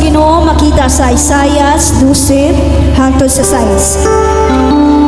Ginoo makita sa Isaiah 12 hangtod sa 6.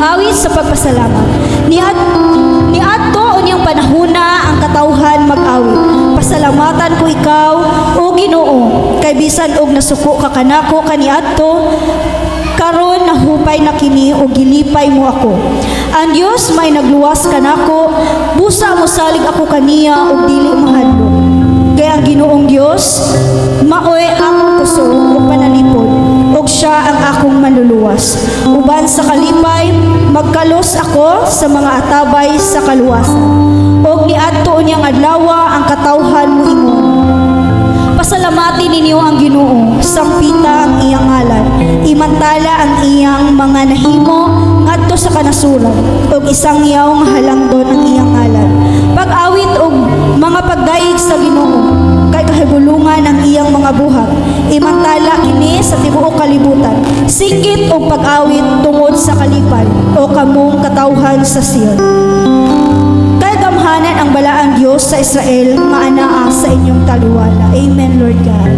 Awit sa pagpasalamat. Niadto unyang panahona ang katawhan mag-awit. "Pasalamatan ko ikaw, o Ginoo, kay bisan og nasuko ka kanako kaniadto, karon nahupay na kini o gilipay mo ako. Ang Dios may nagluwas kanako, busa mosalig ako kaniya ug dili mahadlok. Kay ang Ginoong Dios maoy akong kusog ug panalipod, ug siya ang akong manluluwas. Uban sa kalipay magkalos ako sa mga atabay sa kaluwasan." Og niadto unyang adlawa ang katawhan moingon, "Pasalamati ninyo ang Ginoo, sampita ang iyang ngalan, imantala ang iyang mga nahimo ngadto sa kanasuran, ug isangyaw nga halangdon ang iyang ngalan. Pag-awit og mga pagdayeg sa Ginoo, kay kahibulungan ang iyang mga buhat. Imantala kini sa tibuok kalibutan. Singgit og pag-awit tungod sa kalipay, o kamong katawhan sa Sion. Kay gamhanan ang balaang Dios sa Israel nga anaa sa inyong taliwala." Amen, Lord God.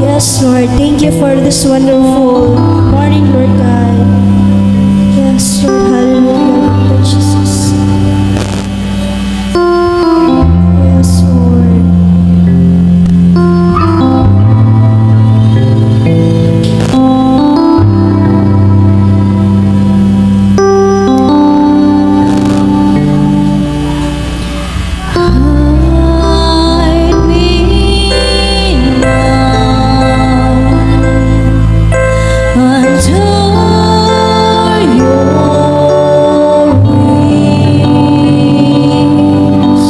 Yes, Lord. Thank you for this wonderful morning, Lord God. Yes, Lord. Hallelujah, Lord Jesus. Yes, Lord. Hide me now under your wings.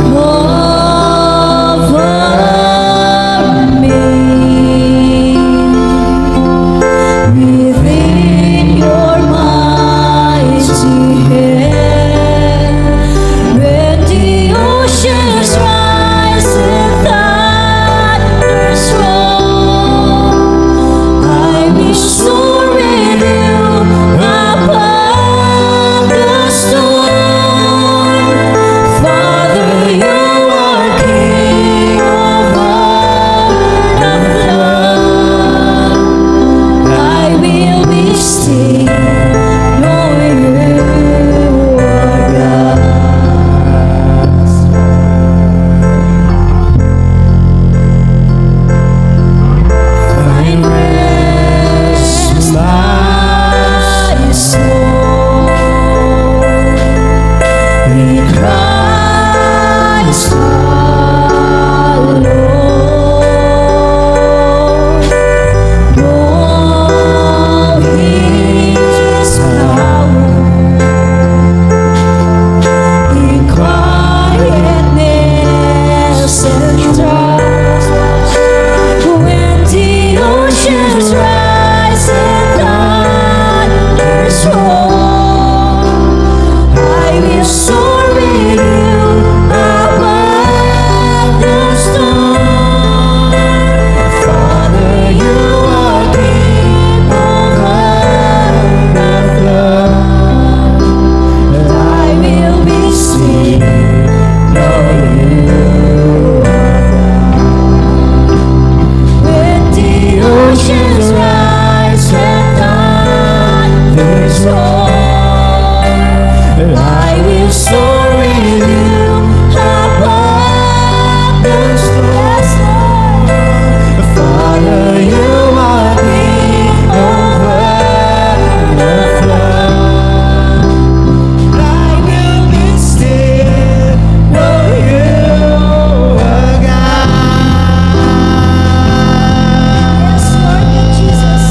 Cover me within your mighty hand. When the oceans rise and thunders roar, I will soar with you above the storm. Father, you are King over the flood. I will be still, knowing you are God. Find rest, my soul, in Christ alone. Know His power in quietness and trust. When the oceans rise and thunders roar, I will soar with you above the storm. Father, you are King over the flood. I will be still, knowing you are God. When the oceans rise and thunders roar, I will soar with you above the storm. Father, you are King over the flood. I will be still, know you are God. Yes, Lord God Jesus.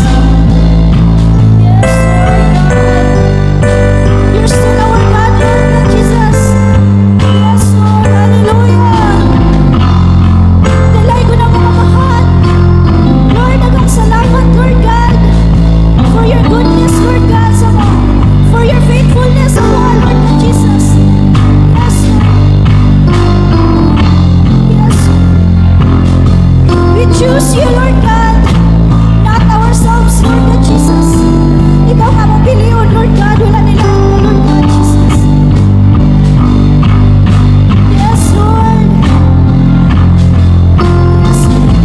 Yes, Lord God. You're still our God, Lord God Jesus. Yes, Lord. Hallelujah. Dalay ko na mga mahal. Lord, daghang salamat, Lord God, for your goodness, Lord God, sa mga, for your faithfulness sa mga, Lord God Jesus. Yes, Lord. Yes. We choose you, Lord God, not ourselves, Lord God Jesus. Ikaw nga among pilion, Lord God. Wala nila Lord God Jesus. Yes, Lord. Yes, Lord.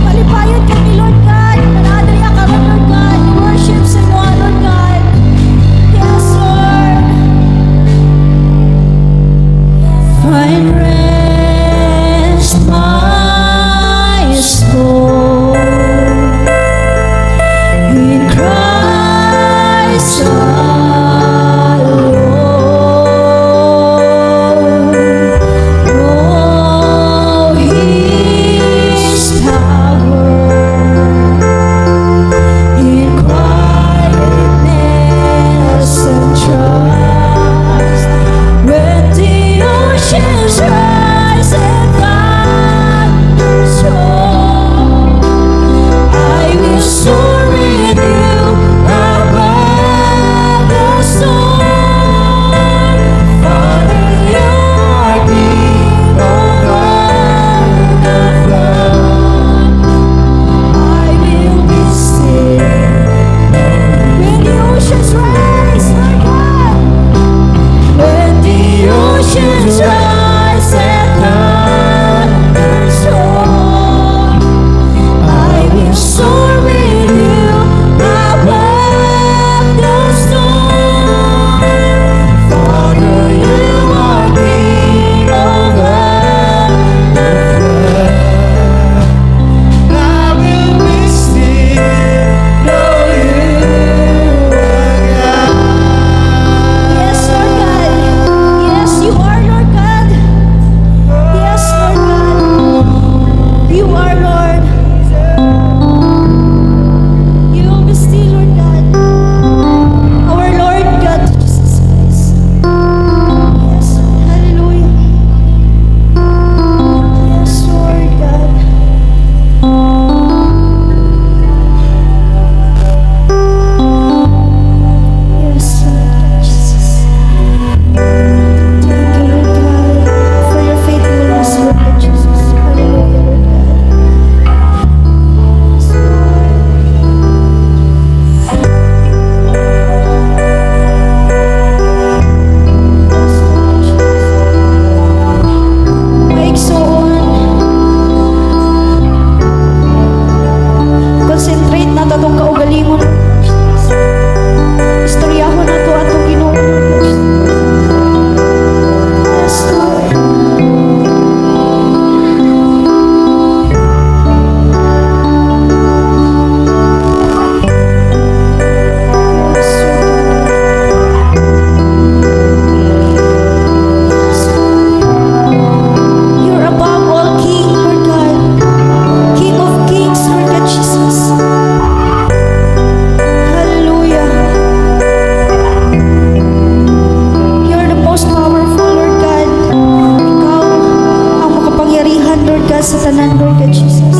Glory to Jesus.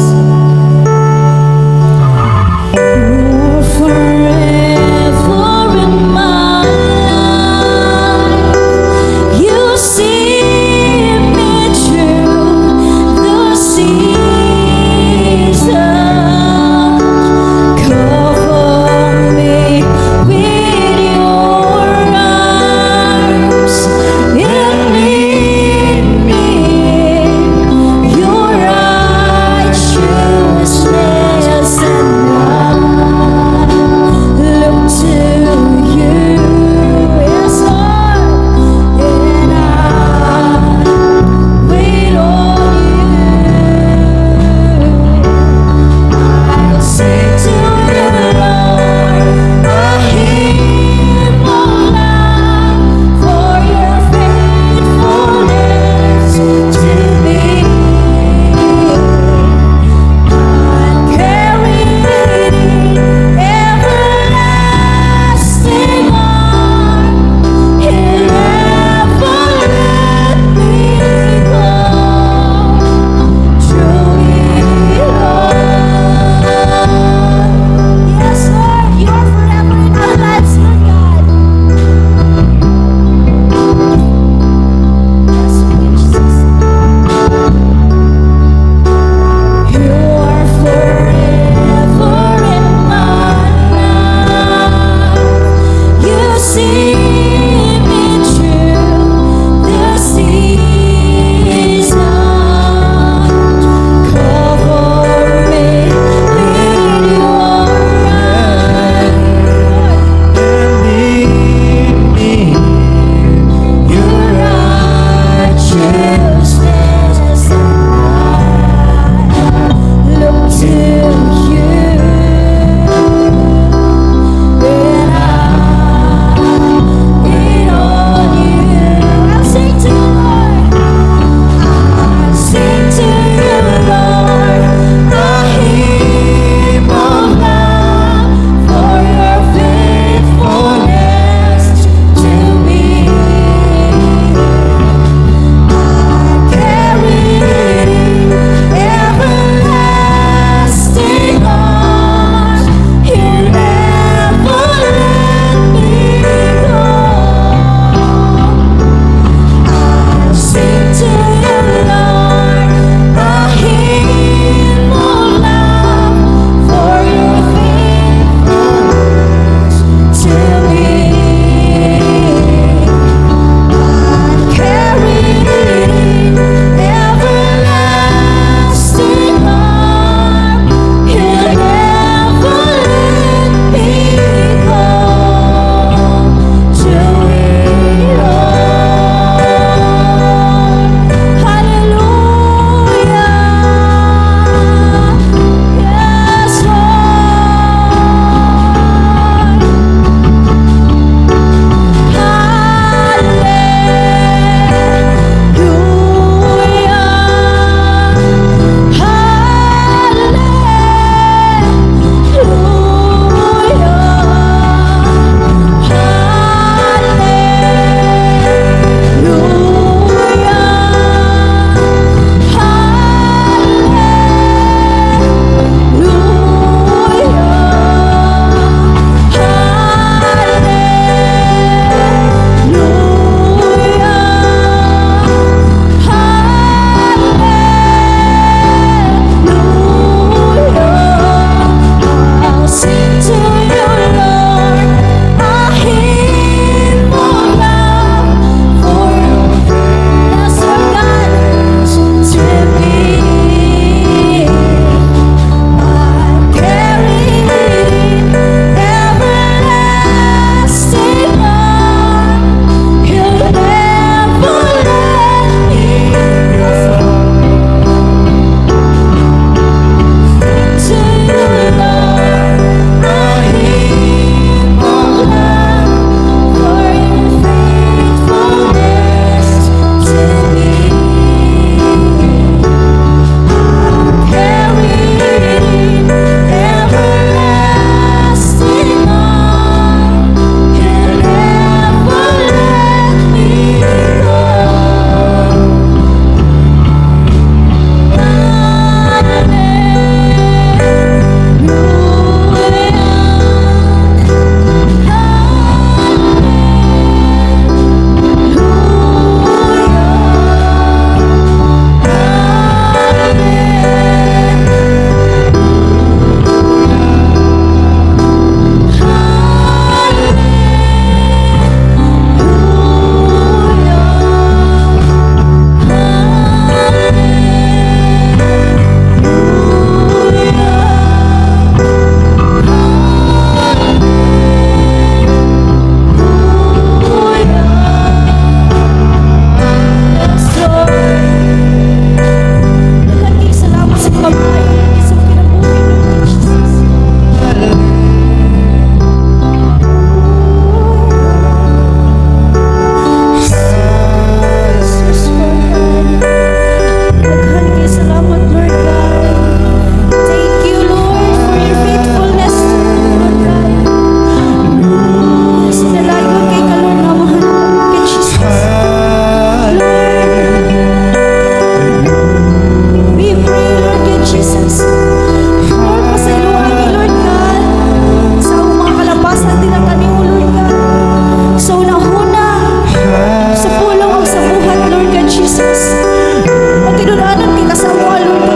You're forever in my life. You see me through the seasons. Cover me with your arms and lead me in your righteousness.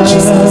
Jesus.